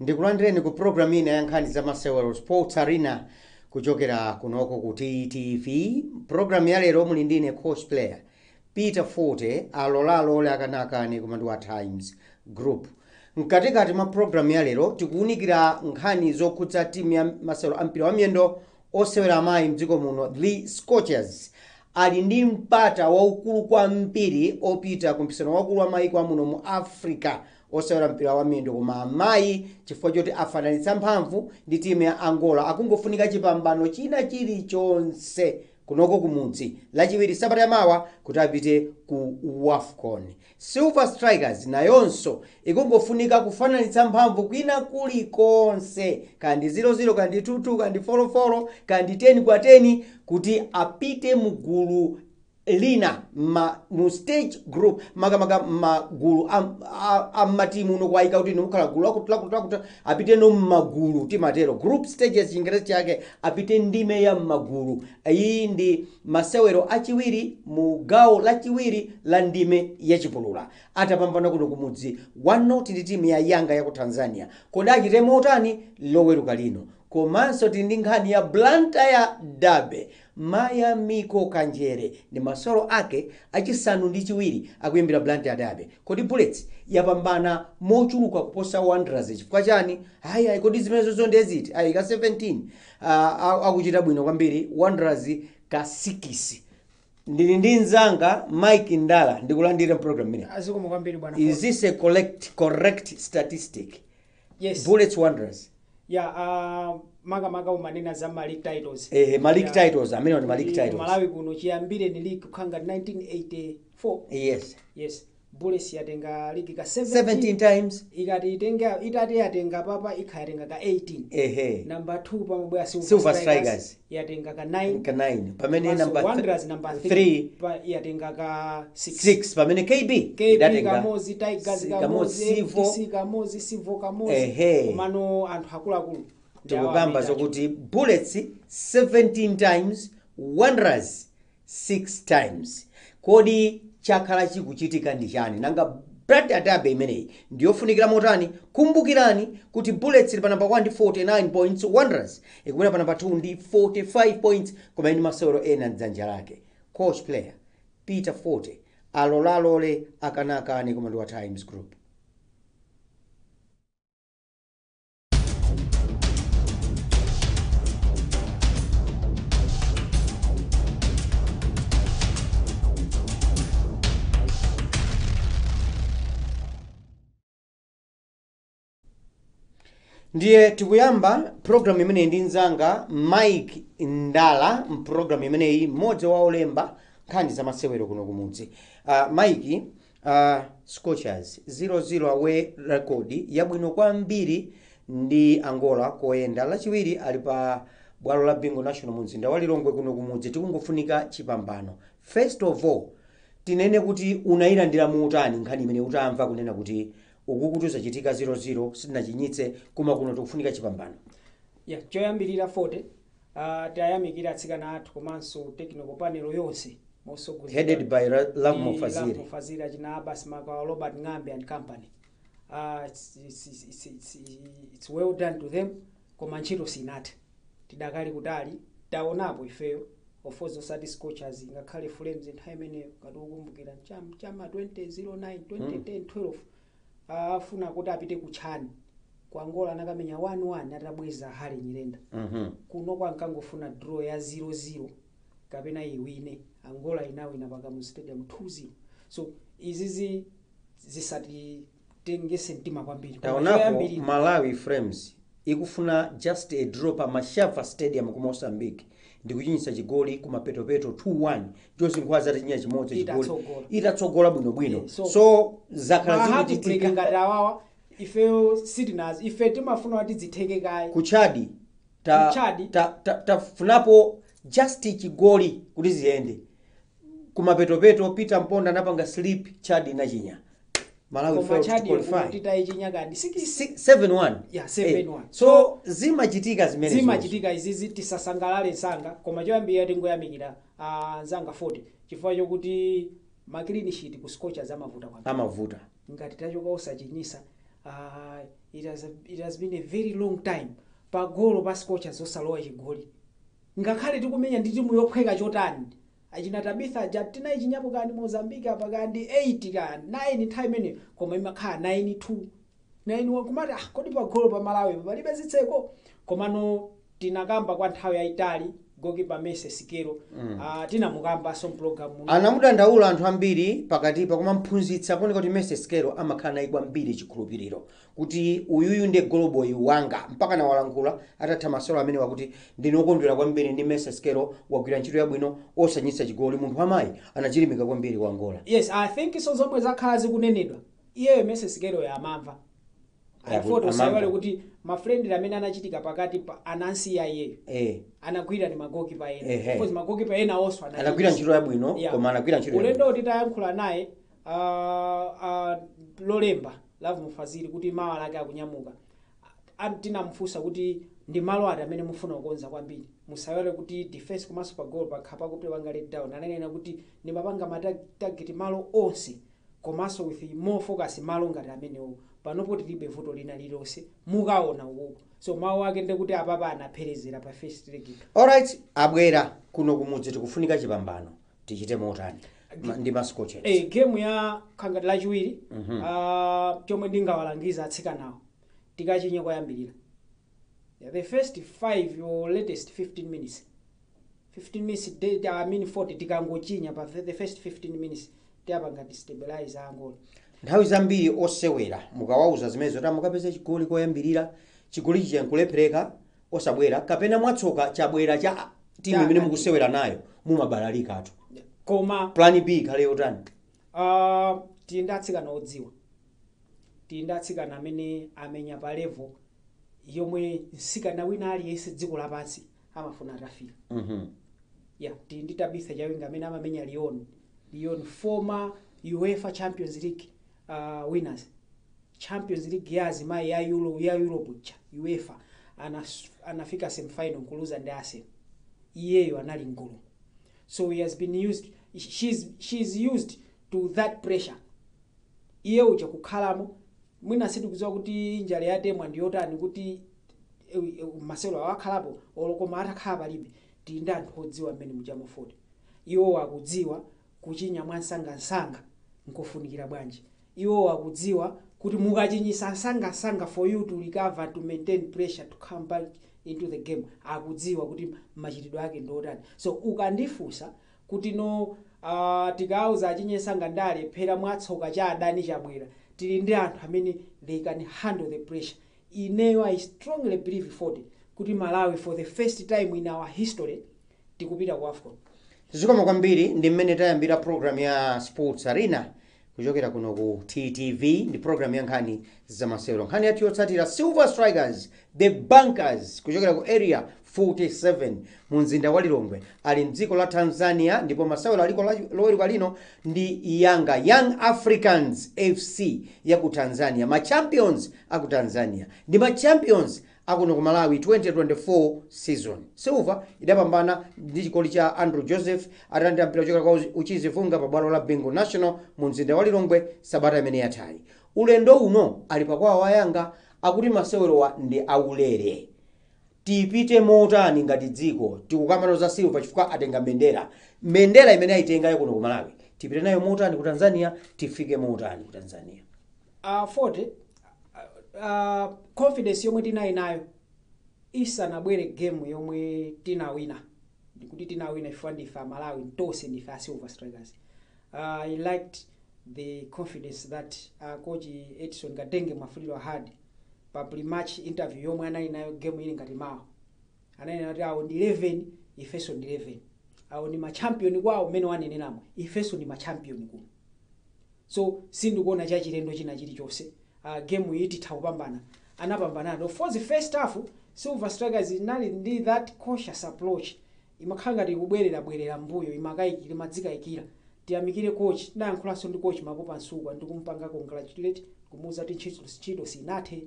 Ndikulandireni ku program ina ya nkhani za masewero, Sports Arena, kuchokera kunoko ku TTV. Program ya lero muli ndine coach player Peter Forte, alolalole akanakane koma ndi wa Times Group. Mkatikati mwa program ya lero tikuwunikira nkhani zokhudza timu ya masewero ampira wa miyendo osewera amayi mdziko muno, The Scorchers. Ali ndi mpata waukulu kwambiri opita ku mpikisano waukulu wa mayiko amuno mu Africa osewera mpira wa miyendo koma amayi, chifukwa choti afananitsa mphamvu ndi timu ya Angola. Akungofunika chipambano china chilichonse kunoko kumudzi Lachiwiri sabata yamawa kuti apite ku WAFCON. Silver Strikers nayonso ikungofunika kufananitsa mphamvu kwina kulikonse, kandi 00, kandi 22, kandi 44, kandi 10 kwa 10, kuti apite mugulu lina mu stage group, makamaka magulu amatimu uno kwayika kuti mukhala gulu lakuti lakuti lakuti, apite no mmagulu, timatero group stages Chingerezi chake, apite ndime ya mmagulu. Iyi ndi masewero achiwiri mu gawo lachiwiri la ndime yachipulula. Atapambana kuno kumudzi 1-0 ndi timu ya Yanga ya ku Tanzania, kodi achite motani Loweruka lino? Komanso tili ndi nkhani ya Blantyre Derby. Mayamiko Kanjere ndi masewero ake achisanu ndi chiwiri akuimbira Blantyre Derby. Kodi Bullets yapambana mochuluka kuposa Wanderers chifukwa chani? Ayi ayi, kodi zimenezo ndeziti? Ayi, ka 17 akuchita bwino kwambiri, Wanderers ka 6. Ndili ndi mzanga Mike Ndala. Ndikulandira program imene. Azikomo kwambiri, bwana. Is this a correct statistic? Yes. Bullets, Wanderers. Ya, makamaka umanena za ma league titles. Eh, ma league titles amene ndi ma league Kuti titles. Malawi kuno chiyambire ni league kukhanga 1984. Yes, Bullets yatenga league ka 17, 17 times. Ikati itenga, itati yatenga papa, ikha yatenga ka 18. Number 2 pamabwera Silver, Silver Strikers, Strikers. yatenga ka 9. Ka 9, pamene Komanso number Wanderers number 3 3 pa yatenga ka 6. 6, pamene KB KB idatenga kamozi, Tigers kamozi, kamozi, Sivo. FTC kamozi, Sivo kamozi. Komano anthu akuluakulu ndi awa Tikukamba amene zokuti Bullets 17 times, Wanderers 6 times. Kodi chakhala chikuchitika ndi chani? Nanga Blantyre Derby imeneyi ndiyofunikira motani? Kumbukirani kuti Bullets ili pa number 1 ndi 49 points, Wanderers ikumena pa number 2 ndi 45 points, koma ini masewero ena mdzanja lake. Coach player Peter Forte, alolalole akanakane koma ndi wa Times Group. Ndiye tikuyamba program imeneyi ndi mzanga Mike Ndala mpulogalamu imeneyi, mmodzi wa olemba nkhani za masewero kuno kumudzi. Mike, Scorchers 00 away record yabwino kwambiri ndi Angola koyenda. Lachiwiri ali pa bwalo la Bingu National mu mzinda wa Lilongwe kuno kumudzi, tikungofunika chipambano. First of all, tinene kuti unayilandira muutani nkhani imene utamva kunena kuti uku kuti uzachitika 00, sitinachinyitse, koma kuno tikufunika chipambano? Ya, choyambirira 40, tayamikira atsikana athu komanso technical panel yonse mosogozedwa headed by Lovemore ndi Fazili. Lovemore Fazili, achina Abbas Makawa, Robert Ng'ambe and company. It's well done to them, koma ntchito sinathe, tidakali kutali. Taonapo ifeyo, of course osati Scorchers, ngakhale Flames nthawi imeneyo, ngati ukumbukira, chama 2009, 2010, 12, afuna kuti apite ku CHAN ku Angola, anakamenya 1-1 atabweza Harry Nyirenda. Kuno kwankangofuna draw ya 0-0 kapena iwine. Angola inawina paka mu stadium 2-0. So izizi zisatitengese mtima kwambiri. Koma Taonapo choyambirira Malawi Frames ikufuna just a draw pa Machava Stadium ku Mozambique ndikuchinyisa chigoli kumapetopeto 2-1, Jose Nkhwazi atachinya chimodzi chigoli. Itatsogola. Itatsogola bwinobwino. Yeah, so So zakhala heartbreak zikuchitika. Ngati awawa, ifeyo sitinazo, ife timafuna kuti zitheke kaye. Ku Chad Ku Chad. tafunapo just chigoli kuti ziyende. Kumapetopeto Peter Mponda anapanga slip, Chad inachinya, Malawi Koma failed to Chad qualify. titayichinya kandi 6. 7-1. Yeah, 7-1. Eh, so zimachitika zimene. Zimachitika izizi, tisasangalale msanga, koma choyambirira tingoyamikira nzanga 40 chifukwa chokuti ma clean sheet ku Scorchers amavuta kwambiri. Amavuta. Ngati tachoka osachinyisa, It has been a very long time pagolo pa Scorchers osalowa chigoli, ngakhale tikumenya ndi timu yophweka chotani. Achina Tabitha aja tinayichinyapo kani Mozambique apa, kandi 8 ka 9 nthawi imeneyo, koma imakhala 9 2 9, kumati ah, kodi pagolo pa Malawi palibe zitseko? Komano tinakamba kwa nthawi yayitali goalkeeper Mercy Sikelo. Tinamukambanso mpulogalamu muno. Anamudandaula anthu ambiri pakatipa, koma mphunzitsi kuoneka kuti Mercy Sikelo amakhala naye kwambiri chikhulupiriro kuti uyuyu ndiye goloboyi wanga, mpaka nawalankhula atatha masewero amene wakuti ndinokondwera kwambiri ndi Mercy Sikelo, wagwira ntchito yabwino osanyitsa chigoli, munthu wamayi anachilimika kwambiri ku Angola. Yes, I think so. Zomwe zakhala zikunenedwa, iyeyo Mercy Sikelo yamamva. Amamva. Usaiwale kuti ma friendly amene anachitika pakati pa anansiya iyeyo, anagwira ndi magokipa ena. Of course magokipa ena onso anagwira ntchito yabwino. Koma anagwira ntchito yabwino. Ulendo titayankhula naye Lolemba, Love Mufazili, kuti mawa lake akunyamuka, tinamufunsa kuti ndi malo ati amene mufuna kukonza kwambiri? Musaiwale kuti defense komanso pa goal pakha pakuti panga let down. Ananena kuti ndimapanga ma target malo onse, komanso with more focus malo ngati amenewo. Panopo tilibe vuto lina lililonse, mukaona ukuko. So mawu ake ndekuti apapa anapherezera pa first leg. Alright, abwera kuno kumudzi, tikufunika chipambano, tichite motani ndi ma Scorchers? Game ya khangati Lachiwiri, chomwe ndingawalangiza atsikanawo, tikachinye koyambirira. Yeah, the first 5 or latest 15 minutes, 15 minutes, I mean 40, tikangochinya pa the first 15 minutes, tiyapanga destabilize Angola. Nthawi zambiri osewera mukawauza zimene zoti mukapeza chigoli koyambirira, chigoli chicha nkulephereka, osabwera, kapena mwatsoka chabwera cha timu imene mukusewera nayo, mumabalalikatu. Koma plan B ikhale yotani? Tili ndi atsikana odziwa, tili ndi atsikana amene amenya pa level yomwe mtsikana wina aliyense dziko lapansi amafuna atafika. Yeah, tili ndi Tabitha Chawinga amene amamenya Lyon. Lyon, former UEFA Champions League winners, Champions League ya azimayi ya Euro, ya Europe cha UEFA, anafika semifinal nkuluza ndi Arsenal. Iyeyo anali mgulu, so he has been used, she's used to that pressure. Iye uja kukhalamo, mwina sitikudziwa kuti njala yatemwa ndiyotani kuti masewero awakhalapo olo, koma atakhala palibe. Tili ndi anthu odziwa mmene muchamufoti, iwo akudziwa kuchinya mwansangansanga nkofunikira bwanji. Iwo akudziwa kuti mukachinyisa nsangansanga, for you to recover, to maintain pressure, to come back into the game, akudziwa kuti machitidwe ake ndiotani. So ukandifunsa kuti no, tikauza achinye nsanga ndalephera, mwatsoka cha adani chabwera, tili ndi anthu amene they can handle the pressure. Ineyo I strongly believe 40 kuti Malawi for the first time in our history tikupita ku AFCON. Zikomo kwambiri. Ndi mmene tayambira program ya Sports Arena kuchokera kuno ku TTV. Ndi program ya nkhani zamasewero. Nkhani yathu yotsatira, Silver Strikers, the Bankers, kuchokera ku Area 47 mu mzinda wa Lilongwe, ali mdziko la Tanzania, ndipo masewero aliko Loweruka lino ndi Yanga, Young Africans FC ya ku Tanzania, ma champions aku Tanzania ndi ma champions akuno ku Malawi 2024 season. Silver idapambana ndi chigoli cha Andrew Joseph atalandira mpira kuchokera kwa Uchizi Vunga pa bwalo la Bingu National mu mzinda wa Lilongwe sabata imene yathayi. Ulendo uno ali pakwawo wa Yanga, akuti masewerowa ndi aulere. Tipite motani ngati dziko? Tikukambano za Silver chifukwa atenga mbendera, mbendera imene ayitengayo kuno ku Malawi, tipite nayo motani ku Tanzania? Tifike motani ku Tanzania? 40 confidence yomwe tinali nayo isanabwere game yomwe tinawina, ndikuti tinawina chifukwa ndife Amalawi tonse, ndife a Silver Strikers. I liked the confidence that coach Edson Kadenge Mwafulirwa had pa pre-match interview yomwe anali nayo game ili ngati mawa. Ananena kuti awo ndi 11, ifenso ndi 11, awo ndi machampion kwawo mmene waneneramo, ifenso ndi machampion kuno, so sindikuona chachilendo china chilichonse. Game iyi titha kupambana. Anapambanado. Of course first half Silver Strikers inali ndi that cautious approach, imakhala ngati ikubwerera bwerera mbuyo, imakayikira, imadzikayikira. Tiyamikire coach, tinayankhulanso ndi coach Mapopa Msukwa ndikumpanga congratulate, kumuwuza kuti ntchito sinathe.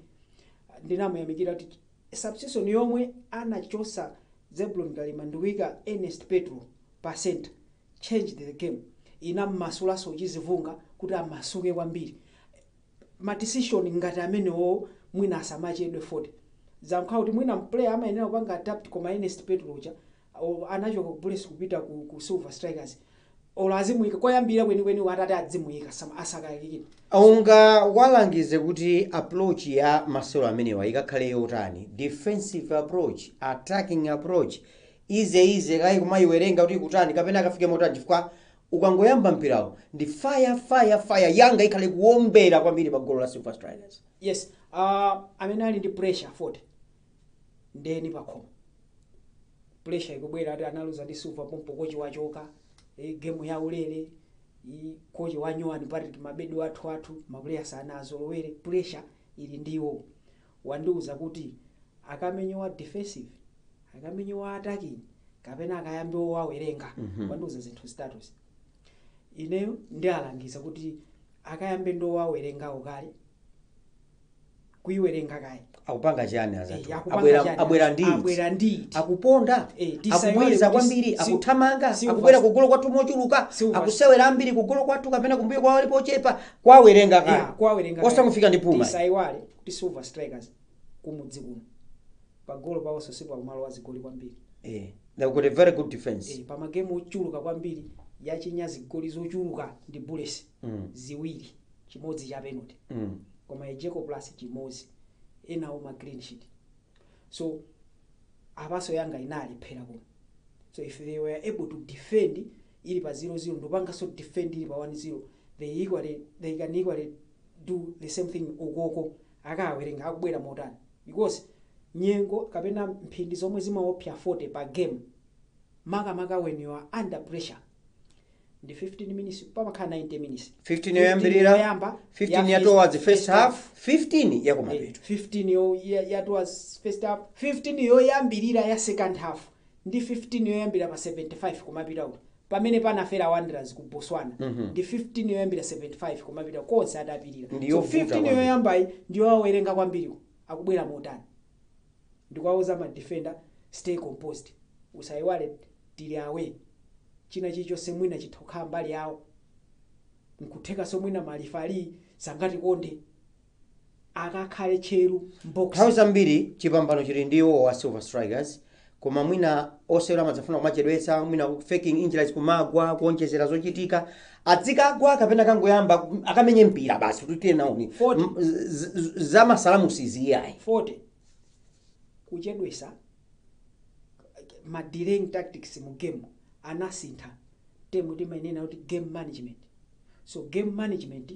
Ndinamuyamikira kuti substitution yomwe anachosa Zebulon Kalima ndikuyika Ernest Petro pa center changed the game, inammasulaso Chizivunga kuti amasuke kwambiri. Ma decision ngati amenewo Mwina asamachedwe 40 zankhala kuti mwina player amayenera kupanga adapt, koma Ernest Petro uja anachoka ku Bullets kupita ku Silver Strikers, olo azimuyika koyambira kwenikweni atati adzimuyika asakayikire. Unga walangize kuti approach ya masewero amenewa ikakhale yotani? Defensive approach, attacking approach, ize kayi kumayiwerenga kuti ikutani, kapena akafike motani? Chifukwa ukangoyamba mpirawo ndi fire, fire, fire. Yanga ikhale kuwombera kwambiri pa golo la Silver Strikers. Yes, amene ali ndi pressure 40 ndeni pakhomo, pressure ikubwera ati analuza ndi Silver pompo, kochi wachoka, game ya ulere, kochi wa nyuwani Patrick Mabedi wathu athu, maplayers anazolowere, pressure ili ndiwo. Wandiuza kuti akamenye wa defensive, akamenye wa attacking, kapena akayambe wawerenga. Wandiuza zinthu zitatu. Ineyo ndialangiza kuti akayambe ndowawerengawo kale, kuiwerenga kaye. Akupanga chani azathu? Akupanga Abwera chani? Abwera ndi Abwera nditi? Akuponda? Tisaiwale Akubweza kuti kwambiri? Akuthamanga? Silver- Akubwera kugolo kwathu mochuluka? Akusewera ambiri kugolo kwathu kapena kumbuyo kwawo alipo ochepa? Kwawerenga kale. Yeah, kwawerenga kale. Osangofika ndi puma. Tisaiwale kuti Silver Strikers kumudzi kuno pagolo pawonso sipakumalowa zigoli kwambiri. They've got a very good defense. Pamagemu ochuluka kwambiri yachinya zigoli zochuluka ndi Bullets, ziwiri, chimodzi cha penalty, koma Elgeco Plus chimodzi, enawo ma clean sheet. So apaso Yanga inalephera kuno. So if they were able to defend ili pa 0-0, ndopanganso defend ili pa 1-0, they can equally do the same thing ukoko. Akawerenga akubwera motani, because nyengo kapena mphindi zomwe zimaopsa 40 pa game, makamaka when you are under pressure, ndi 15 minutes. Pamakhala 90 minutes. 15 yoyambirira, yoyamba, 15 ya towards first half, 15 yakumapeto. 15 ya towards first half, 15 yoyambirira ya second half, ndi 15 yoyambira pa 75 kumapita uko pamene panafera Wanderers ku Botswana. Ndi 15 yoyambira 75 kumapita konse adapirira. Ndi So yovuta 15 kwambiri. yoyambayi ndiyo awerenga kwambiriko, akubwera motani. Ndikuwauza ma defender, stay composed, usayiwale tili away, china chilichonse mwina chitha kukhala mbali yawo, nkuthekanso mwina malifali sangatikonde, akakhale tcheru mbox. Nthawi zambiri chipambano chili ndiwo wa Silver Strikers, koma mwina osewera amadzafuna kumachedwetsa, mwina faking injuries, kumagwa, kuonjezera zochitika. Adzikagwa kapena kangoyamba akamenye mpira basi kuti tiye naoni? 40. Za masalamusi ziyayi. 40 kuchedwesa, ma delaying tactics mu game anasintha temu, timayenera kuti game management. So game management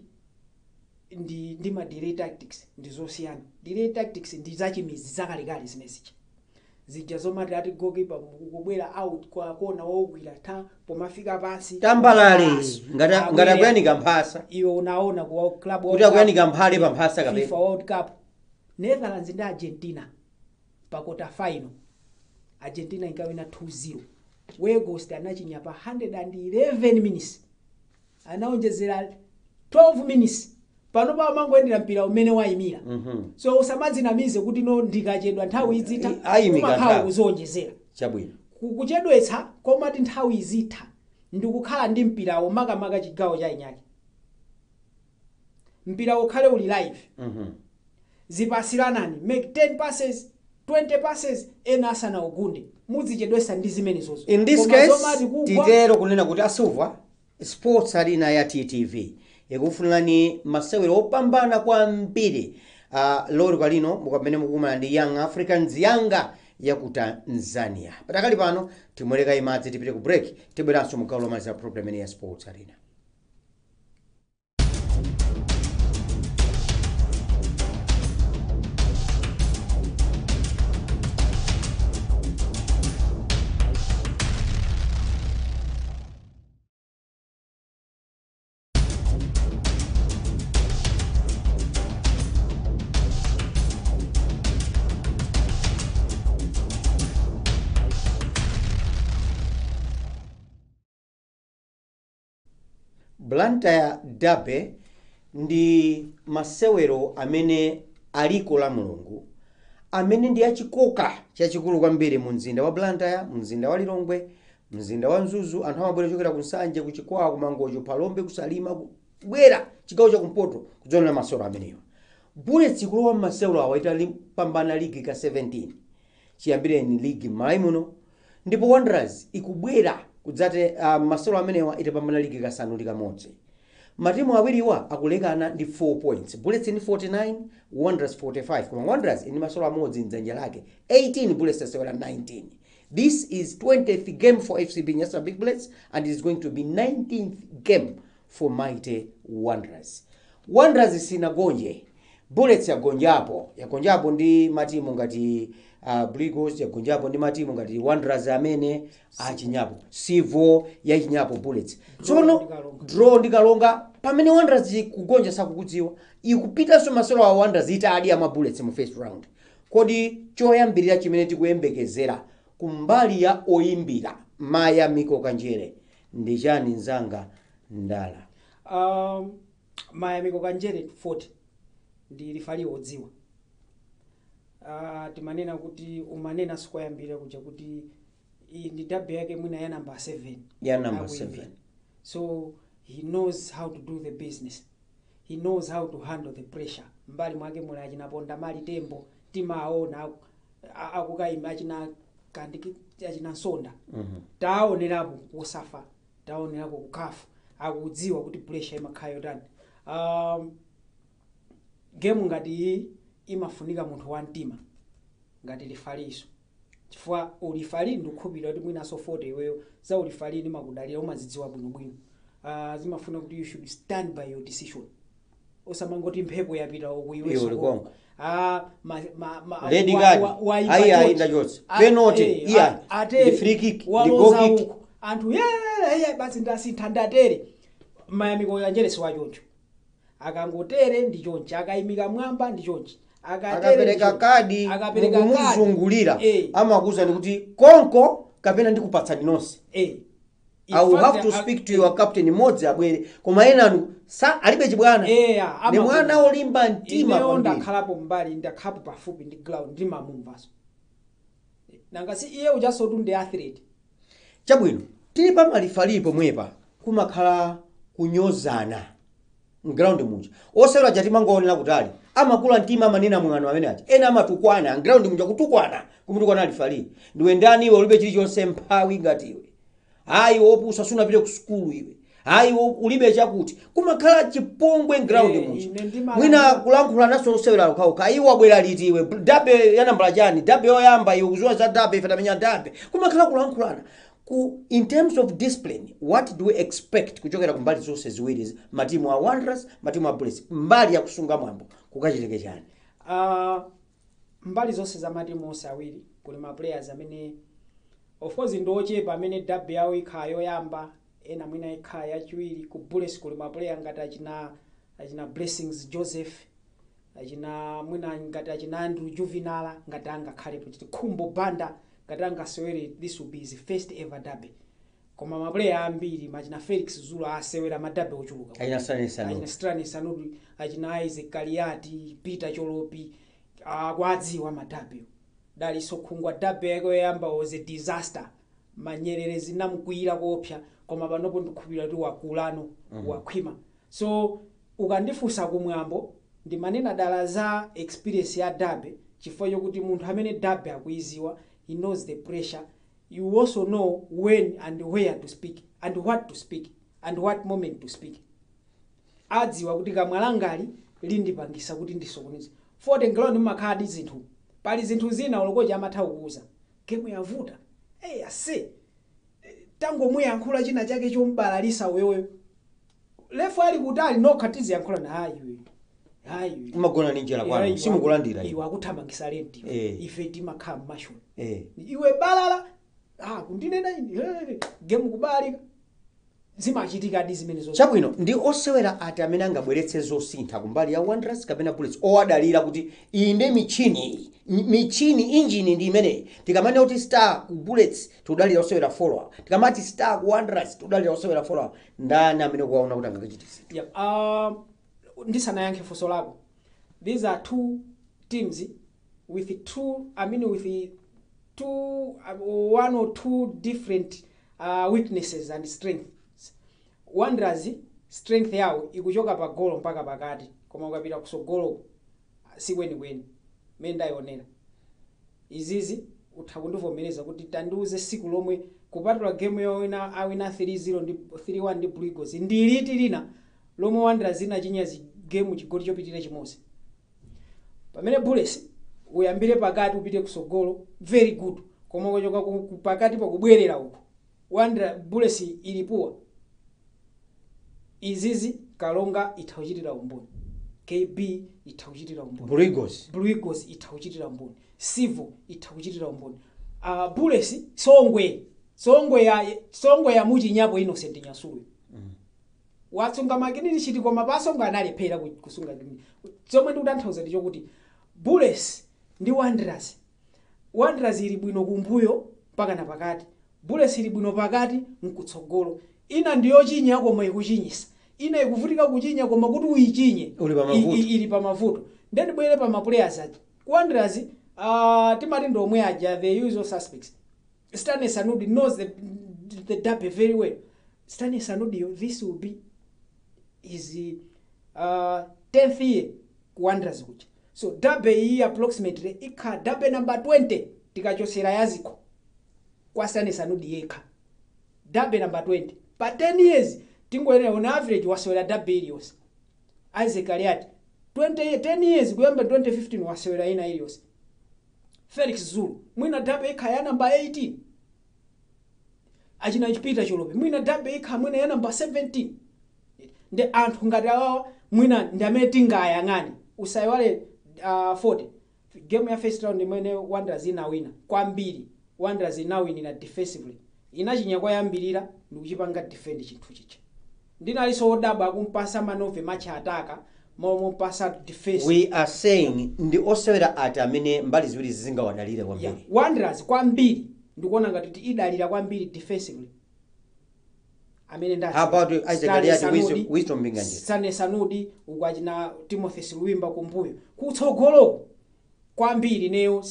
ndi ma delay tactics ndi zosiyana. Delay tactics ndi zachimizi zakalekale zimezicha zija zomati ati goalkeeper kubwera out kwa kona wogwira ta pomafika pansi Tambalale. Pansi. Ngati Abwera. akuyanika mphasa. Iwe unaona ku World Club Kuti akuyanika mphale pa mphasa kapena. FIFA World Cup, Netherlands ndi Argentina pa quarter final, Argentina inkawina 2-0, Weghorst anachinya pa 111 minutes, anaonjezera 12 minutes. Pano pa amangoyendera mpira umene wayimira. So usamadzinamize kuti no, ndikachedwa nthawi izitha. Ayimika Umakhala nthawi. kuzonjezera. Chabwino. Kuchedwetsa komati nthawi izitha ndikukhala ndi mpirawo, makamaka chigawo cha inyake, mpira ukhale uli live. Zipasiranani, make 10 passes, 20 passes, ena asanaugunde, mudzichedwesa ndi zimenezozo. In this Koma case zomati kugwa- titero kunena kuti asilver, Sports Arena ya TTV ikufunirani masewero opambana kwambiri lori lino mukamene mukumana ndi Young Africans, Yanga ya ku Tanzania. Patakali pano timwereka imadzi, tipite ku break, tibweranso mu gawo lomaliza program imene ya Sports Arena. Blantyre Derby ndi masewero amene aliko la Mulungu, amene ndi achikoka chachikulu kwambiri mu mzinda wa Blantyre, mzinda wa Lilongwe, mzinda wa Mzuzu. Anthu amabwera kuchokera ku Nsanje, ku Chikwawa, ku Mangochi, Phalombe, kusalima, kubwera chigawo chakumpoto kudzionera masewero amenewa. Bullets ikulowa mmasewero awa itapambana ligi ka 17 chiyambireni ligi m'Malawi muno, ndipo Wanderers ikubwera kudzate masewero amenewa itapambana ligi kasanu ndi kamodzi. Matimu awiriwa akulekana ndi 4 points. Bullets ndi 49, Wanderers 45, koma Wanderers ndi masewero amodzi mdzanja lake, 18, Bullets yasewera 19. This is 20th game for FCB Nyasa Big Bullets and it is going to be 19th game for Mighty Wanderers. Wanderers sinagonje, Bullets yagonjapo, yagonjapo ndi matimu ngati Blue Eagles, yagonjapo ndi matimu ngati Wanderers amene achinyapo, Civo yachinyapo Bullets. Tsono ndi Kalonga. Draw ndi Kalonga, pamene Wanderers kugonja sakukudziwa. Ikupitanso masewero a Wanderers itadya ma Bullets mu first round. Kodi choyambirira chimene tikuyembekezera kumbali ya oyimbira Mayamiko Kanjere ndi chani, mzanga Ndala? Mayamiko Kanjere 40 ndi referee wodziwa. Timanena kuti umanena sikoyambira kuja kuti iyi ndi derby yake mwina ya number 7. Ya number Akuimbira. 7. So he knows how to do the business, he knows how to handle the pressure. Mbali mwake muli achina Ponda Mali Tembo, timaona akukayima, achina kandi achina Nsonda. Taonerapo kusafa, taonerapo kukafu, akudziwa kuti pressure imakhala yotani. Game ngati iyi imafunika munthu wamtima ngati referee-so, chifukwa ureferee ndikukhulupirira kuti mwinaso 40 iweyo za ureferee ndimakudalira, umazidziwa bwinobwino. Zimafuna kuti you should stand by your decision, osamangoti mphepo yapita uku iwe Iwe soko. ulikonko. Ah, ma, ma, ma, Red card. Waimba Ayi, ayi, chonchi. ndachotsa. Penalty, iya. Atere. Ndi free kick, ndi Waloza goal kick. uku. Anthu ye basi ndasintha ndatere. Mayamiko Kanjere wachoncho, akangotere ndi chonchi, akayimika mwamba ndi chonchi, akatere ndi Akapereka chonchi. kadi, Akapereka kadi. mukumuzungulira, amakuwuzani kuti konko kapena ndikupatsani nonse. In I will fact, have to speak to your captain, mmodzi abwere, koma enanu sa alibe chibwana. Ni mwana olimba mtima Ineyo kwambiri. ndakhalapo mbali, ndakhalapo pafupi ndi ground, ndimamumvaso. Nanga si iye ujasotu ndi athlete. Chabwino, tili pa mareferee pomwepa, kumakhala kunyozana mground muja. Osewera aja timangoonera kutali, amakula mtima, amanena mwano amene aja. Ena amatukwana mground muja, kutukwana, kumutukwana referee: "Ndiwe ndani iwe? Ulibe chilichonse, mphawi ngati iwe. Ayi, wopusa, sunapite ku sukulu iwe. Ayi, ulibe chakuti." Kumakhala chipongwe mground muja. Ine ndimala- Mwina kulankhula naso osewera okhaokha: "Iwe wabwera liti iwe? Derby yanambala chani? Derby yoyamba iwe? Kuziwa za derby? Ife tamenya derby." Kumakhala kulankhulana ku. In terms of discipline, what do we expect kuchokera kumbali zonse ziwiri, matimu a Wanderers, matimu a Bullets, mbali yakusunga mwambo kukachitike chani? Mbali zonse za matimu onse awiri kuli ma players amene of course ndi ochepa, amene derby yawo ikhala yoyamba, ena mwina ikhala yachiwiri. Ku Bullets kuli ma player ngati achina Blessings Joseph, achina mwina ngati achina Andrew Juvenal, ngati angakhalepo chiti Khumbo Banda, ngati angasewere, this will be his first ever derby. Koma ma player ambiri, machina Felix Zulu, asewera maderby ochuluka. Achina Stanley Sanuti. Achina Stanley Sanuti, achina Isaac Kaliati, Peter Cholopi, akwadziwa maderby. Daliso Khungwa, derby yake yoyamba was a disaster, manyerere zinamkwiyira koopsa, koma panopo ndikukhulupirira kuti wakulano, wakhwima. So ukandifunsa kumwambo, ndimanena dala za experience ya derby, chifukwa chokuti munthu amene derby akuiziwa, he knows the pressure. You also know when and where to speak and what to speak and what moment to speak. Adziwa kuti kamwalangali lindipangisa kuti ndisokoneze. Forte, ground mmakhala ndi zinthu, pali zinthu zina ulokocha amatha kukuuza game yavuta, hey, ase tangomuyankhula china chake chombalalisa uyoyo, ref ali kutali, nokha tiziyankhula na hayi iwe, hayi iwe. Umagona ndi njala kwanu, simukulandira iwe iwe. Akuthamangisa rent. Ife timakhala mmashoni. Iwe balala, ah, kundinena ine. Game kubalika, zimachitika di zimene zonse. Chabwino, ndi osewera ati amene angabweretse zosintha kumbali ya Wanderers kapena Bullets, owadalira kuti iyi ndi michini iyi, michini, injini ndi imeneyi? Tikamanena kuti star ku Bullets, tikudalira osewera follower. Tikamati star ku Wanderers, tikudalira osewera follower. Ndani amene kuwaona kuti angakachitise? Yep. Ndisanayankhe funso lako, these are two teams with two, I mean, with two, one or two different weaknesses and strengths. Wanderers strength yawo ikuchoka pa golo mpaka pakati, koma ukapita kusogolo Sikwenikweni mmene ndayionera izizi, utha kundivomereza kuti tandiuze siku lomwe, kupatula game yowina, awina 3-0 ndi 3-1 ndi Blue Eagles, ndi liti lina lomwe Wanderers inachinya game chigoli chopitirira chimodzi? Pamene Bullets, uyambire pakati upite kusogolo, very good, koma kuchoka pakati pakubwerera uku, Wanderers, Bullets ili poor. Izizi Kalonga itha kuchitira umboni, KB itha kuchitira umboni. Blue Eagles. Blue Eagles itha kuchitira umboni, Civo itha kuchitira umboni, Bullets, Songwe, Songwe ya muchinyapo Innocent Nyasulu watsunga ma clean sheet, koma pasongo analephera kusunga clean. Zomwe ndikutanthauza ndi chokuti Bullets ndi Wanderers, Wanderers ili bwino kumbuyo mpaka na pakati, Bullets ili bwino pakati mkutsogolo. Ina ndiyochinya koma ikuchinyisa, ina ikuvutika kuchinya, koma kuti uyichinye Uli pamavuto. Ili pamavuto. Then bwere pa ma players aja. Wanderers, timati ndi omwe aja, the usual suspects. Stanley Sanudi knows the derby very well. Stanley Sanudi, this will be his 10th year ku Wanderers kuja, so derby iyi approximately ikha derby number 20 tikachosera yaziko kwa Stanley Sanudi yekha, derby number 20 pa 10 years. Tingoyenera on average wasewera derby iliyonse. Isaac Aliati, 20, 10 years kuyamba 2015, wasewera ina iliyonse. Felix Zulu, mwina derby ikha ya number 18. Achina Peter Cholope, mwina derby ikha mwina ya number 17. Ndi anthu ngati awawa mwina ndi amene tingayang'ane. Usayiwale, 40 game ya first round imene Wanderers inawina kwambiri, Wanderers inawinira defensively, inachinya kwayambirira ndikuchipanga defend chinthu chicha. Ndinalinso wodabwa akumpasa man of the match ataka momupasa defense. We are saying ndi osewera ati amene mbali ziwiri zingawadalire kwambiri? Yeah. Wanderers kwambiri ndikuona ngati kuti idalira kwambiri defensively amene ndati How about Isaac Stanley Aliati, Sanudi, Wisdom Mpinganjira? Stanley Sanudi uku, achina Timothy Silwimba kumbuyo. Kutsogoloko kwambiri neyo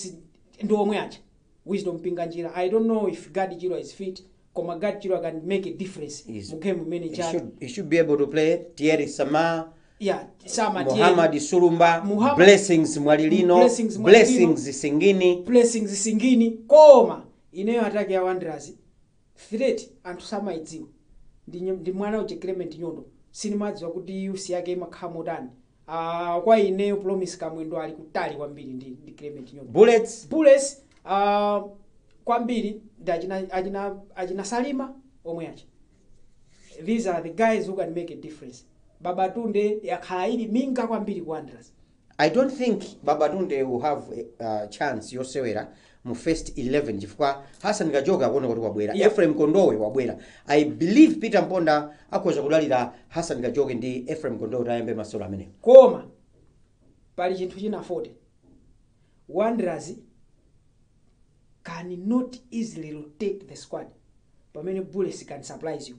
ndi omwe aja, Wisdom Mpinganjira. I don't know if Gadi Chiro is fit, koma Gadi Chiro can make a difference mu game imene He cha should be able to play. Thierry Sama, yeah, Sama. Muhammad Sulumba, Blessings Mwalilino, Blessings Mwalilino. Blessings Singini. Blessings Singini. Koma ineyo attack ya Wanderers threat anthu samaidziwa ndi mwana uja Clement Nyondo. Sinimadziwa kuti use yake imakhala motani. Kwa ineyo Promise Kamwendo ali kutali kwambiri ndi Clement Nyondo. Bullets. Bullets, kwambiri ndi achina Salima omwe acha. These are the guys who can make a difference. Babatunde yakhala ili minga kwambiri ku Wanderers. I don't think Babatunde will have a chance yosewera mu first 11 chifukwa Hassan Kajoka akuona kuti wabwera, Ephraim Kondowe wabwera. I believe Peter Mponda akhoza kudalira Hassan Kajoke ndi Ephraim Kondowe kuti ayambe masewero amenewo. Koma pali chinthu china, 40 Wanderers cannot easily rotate the squad, pamene Bullets can surprise you.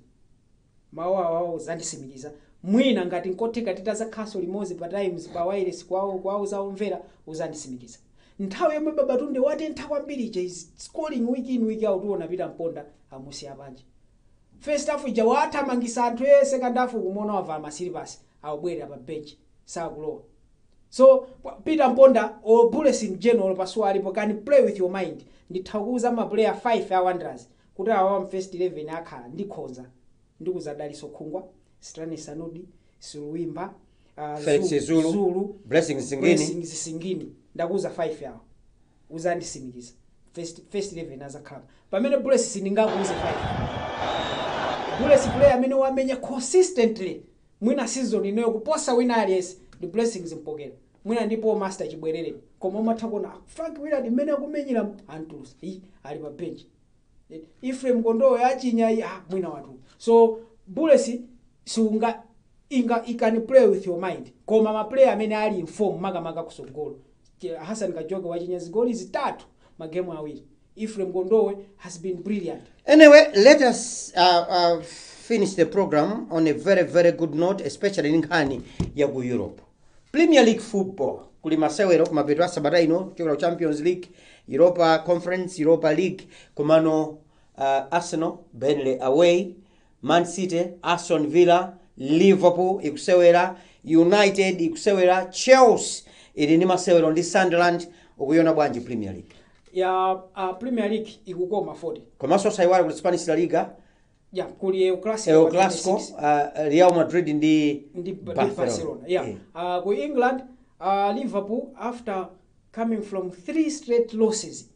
Mawu awawo uzandisimikiza mwina ngati nkotheka titazakhaso limodzi pa Times pa wireless kwawo kwawo zaomvera, uzandisimikiza. Nthawi yomwe Babatunde watentha kwambiri ija, is scoring week in, week out, uona Peter Mponda amusiya panja. First half ija wathamangisa anthu, e second half kumuona wavala masilipasi, awubwerera pa bench, sakulowa. So Peter Mponda or Bullets in general, pasuwa alipo, can play with your mind. Nditha kuuza ma player 5 a Wanderers kuti awawa first 11 akhala, ndikhonza ndikuza Daliso Khungwa, Stanley Sanudi, Suluwimba, Felix Zulu, Zulu, Blessings Singini. Blessings Singini. Ndakuuza 5 yawo, uzandisimikiza first 11 azakhala. Pamene Bullets sindingakuuze 5. Bullets player amene wamenya consistently mwina season inoyo kuposa wina aliyense ndi Blessings Mpokera, mwina ndipo Master chibwerere. Koma umatha kuona Frank Willard mmene akumenyera antulusa, i ali pa bench. Ephraim Kondowe achinya, mwina watu. So Bullets sunga inga, i can play with your mind, koma ma player amene ali in form makamaka kusogolo, Hassan Kajoke wachinya zigoli zitatu magemu awiri, Ephraim Kondowe has been brilliant. Anyway, let us finish the program on a very, very good note, especially nkhani ya ku Europe. Premier League football, kuli masewero kumapeto a sabata ino kuchokera ku Champions League, Europa Conference, Europa League. Komano Arsenal, Burnley away, Man City, Aston Villa, Liverpool ikusewera, United ikusewera, Chelsea. Ili ndi masewero ndi Sunderland. Ukuiona bwanji Premier League? Ya, Premier League ikukoma 40. Komanso sayiwale kuti Spanish La Liga, Ya, kuli El Clasico El pa Clasico, 26. Real Madrid ndi Ndi Barcelona. Barcelona, yeah. Ku England, Liverpool, after coming from three straight losses,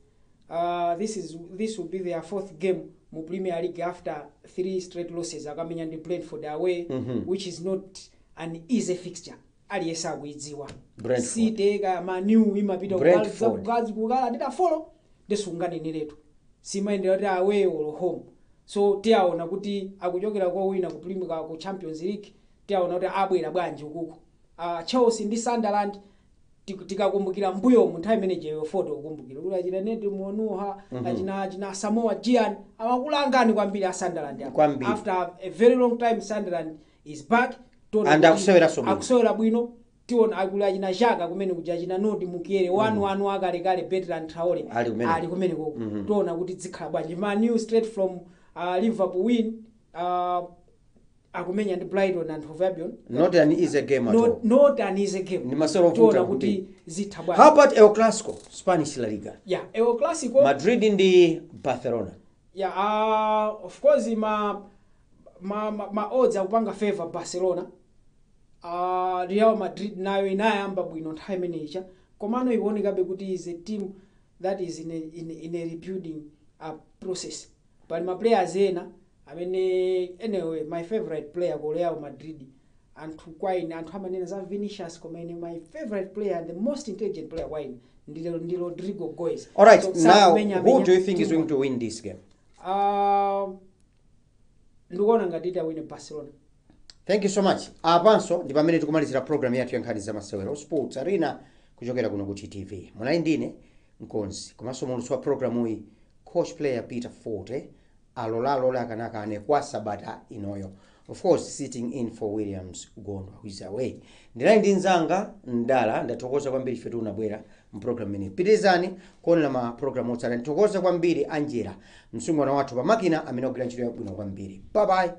this will be their fourth game mu Premier League after three straight losses. Akamenya ndi Brentford away, which is not an easy fixture, aliyense akuidziwa. Brentford. City ka Manu imapita Brentford. Kukala nditafolo ndisunganeneretu, simayendera kuti away or home. So tiyaona kuti akuchokera kwa wina ku Premier, ku Champions League, tiyaona kuti abwera bwanji ukuku. Chelsea ndi Sunderland, tikakumbukira mbuyomu nthawi imene jeyo foto kukumbukira kuti achina Nedum Onuoha, achina Asamoah Gyan amakulangani kwambiri a Sunderland apa. Kwambiri. After a very long time Sunderland is back. Tiona And kuti akuseweranso bwino. Akusewera bwino. Tiona akuli achina Xhaka kumene kuja, achina Nordi Mukiele, wanu wanu akalekale Bertrand Traore. Ali kumene. Ali kumene koko. Tiona kuti zikhala bwanji. Man U, straight from Liverpool win, akumenya ndi Brighton and Hove Albion. Not an easy game at all. Not an easy game. Ndi masewero ovuta Tiona kuti kuti zitha bwanji. How about El Clasico, Spanish La Liga? Yeah, El Clasico. Madrid ndi Barcelona. Yeah, of course ma odds akupanga favor Barcelona. Real Madrid nayo inayamba bwino nthawi imeneyicha, komano ikuonekabe kuti is a team that is in a rebuilding process. Pali ma players ena amene, anyway, my favorite player ku Real Madrid, anthu kwaine anthu amanena za Vinicius, koma ine my favorite player and the most intelligent player kwaine ndi Rodrigo Goes. All right, So, now sakumenya who amenya do you think is team. going to win this game? Ndikuona ngati itawine Barcelona. Thank you so much. Apanso ndi pamene tikumalizira program yathu ya nkhani za masewero, Sports Arena, kuchokera kuno ku TTV. Munali ndine mkonzi komanso muulutsi wa programu iyi, coach player Peter Forte, alolalole akanakane kwa sabata inoyo, of course sitting in for Williams Gondwa, who is away. Ndinali ndi mzanga Mdala. Ndathokoza kwambiri ife tunabwera mprogram imeneyi. Pitirizani kuonera ma program otsatira. Ndithokoza kwambiri Angela, msungwana wathu pamakina, amene agwira ntchito yabwino kwambiri. Bye bye.